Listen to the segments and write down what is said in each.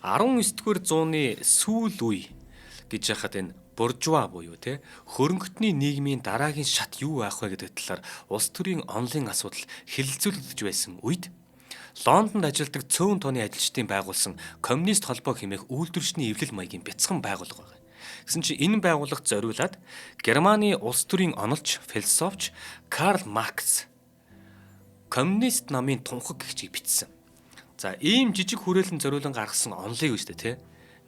19-р зууны сүүл үе гэж яхад энэ буржуа буюу те хөрөнгөтний нийгмийн дараагийн шат юу байх вэ гэдэг талаар улс төрийн онлын асуудал хэлэлцүүлэгдэж байсан үед Лондонд ажилладаг цөөн тооны ажилчдын байгуулсан коммунист холбоо хэмээх үйлдвэрчний эвлэл маягийн бяцхан байгууллага байна. Гэсэн чинь энэ байгууллагт зориулаад Германы улс төрийн онолч, философч Карл Маркс коммунист намын тунхаг гэгчийг бичсэн. За, ийм жижиг хүрээлэн зориулан гаргасан онолыг үстэй те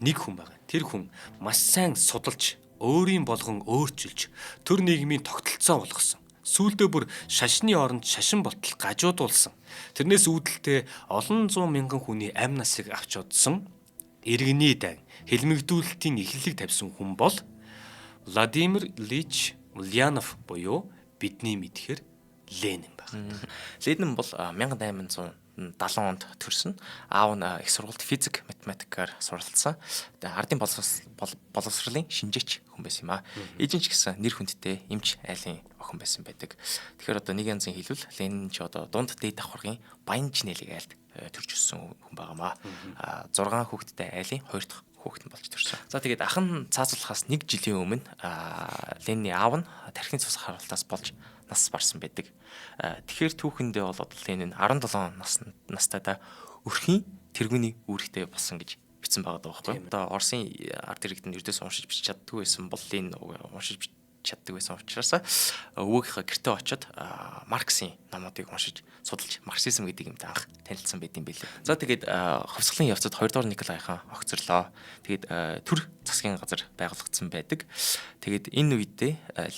нэг хүн байгаа. Тэр хүн маш сайн судалж, өөрийн болгон өөрчилж, төр нийгмийн тогтолцоо болгосон. Сүүлдээ бүр шашны оронд шашин болтол гажуудуулсан. Тэрнээс үүдэлтэй олон зуун мянган хүний амь насыг авч одсон иргэний дайн хэлмэгдүүлэлтийн эхлэлийг тавьсан хүн бол Владимир Ильич Ульянов буюу бидний мэдхээр Ленин байна. Ленин бол 1870 онд төрсөн. Аав нь их сургуульд физик, математикаар суралцсан. Тэгээ ардын боловсролын шинжээч хүн байсан юм аа. Ээж нь ч гэсэн нэр хүндтэй эмч айлын охин байсан байдаг. Тэгэхээр одоо нэг янзын хэлбэл Ленин ч одоо дунд дээд давхаргын Баян Жинэлэг айлд төрж өссөн хүн байгаа маа. 6 хүүхэдтэй айлын 2 дахь хүүхэд нь болж төрсөн. За, тэгээд ах нь цаазлахаас нэг жилийн өмнө Ленины аав нь тархины цус харалтаас болж нас барсан байдаг. Тэгэхээр түүхэндээ бол одоо Ленин 17 нас настайдаа өрхийн тэргүүний үүрэгтэй болсон гэж бичсэн байгаа байхгүй. Одоо Оросын ард иргэд нь ердөөс уншиж бичиж чаддгүй байсан бол Ленин уншиж бичиж чаддаг байсан учраас өвөөгийнхөө гэртээ очиод Марксийн номуудыг уншиж, судалж, марксизм гэдэг юмтай анх танилцсан байт юм билээ. За, тэгээд хувьсгалын явцад 2 дугаар Николай хаан огцорлоо. Тэгээд төр засгийн газар байгуулагдсан байдаг. Тэгээд энэ үедээ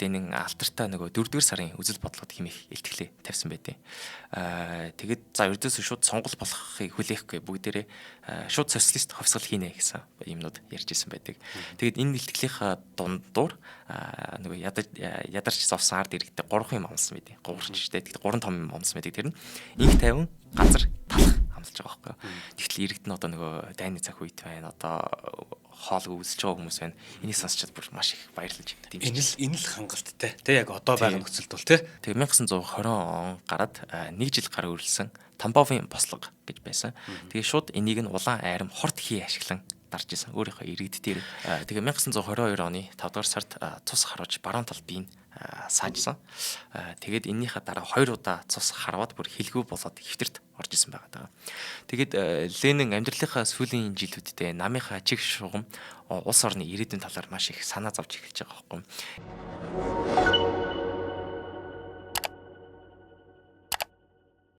Ленин алтартай нөгөө 4 дугаар сарын үзэл бодлоод хэмээх илтгэлээ тавьсан байдیں۔ Тэгээд за, ердөөсөө шууд сонгол болохыг хүлээхгүй, бүгдээрээ шууд социалист хувьсгал хийнэ гэсэн юмнууд ярьж исэн байдаг. Тэгээд энэ илтгэлийнхаа дундуур нөгөө ядаж ядарч зовсон ард иргэдтэй гурван юм амласан байдیں۔ Гурван ч гэдэг. Тэгэхдээ гурван том юм амласан байдаг. Тэр нь инх тайван, газар, талах амлаж байгаа байхгүй юу. Тэгтэл иргэд нь одоо нөгөө дайны цаг үед байна. Одоо хоолгүй өлсөж байгаа хүмүүс байна. Энийг сонсчод бүр маш их баярлаж дэмжиж. Энэ л хангалттай. Тэ, яг одоо байгаа нөхцөлд бол тэ. Тэгээ 1920 он гараад нэг жил гаруй үргэлсэн Тамбовын бослого гэж байсан. Тэгээ шууд энийг нь улаан айрам хорт хий ашиглан дарж исэн өөрийнхөө иргэд дээр. Тэгээ 1922 оны 5 дугаар сард цус харуулж баруун талд бие саажсан. Тэгээд эннийхээ дараа хоёр удаа цус харваад бүр хэлгүй болоод хэвтэрт орж исэн байгаа даа. Тэгээд Ленин амьдралынхаа сүүлийн жилүүддээ намынхаа чиг шугам, улс орны ирээдүйн талаар маш их санаа зовж эхэлж байгаа байхгүй.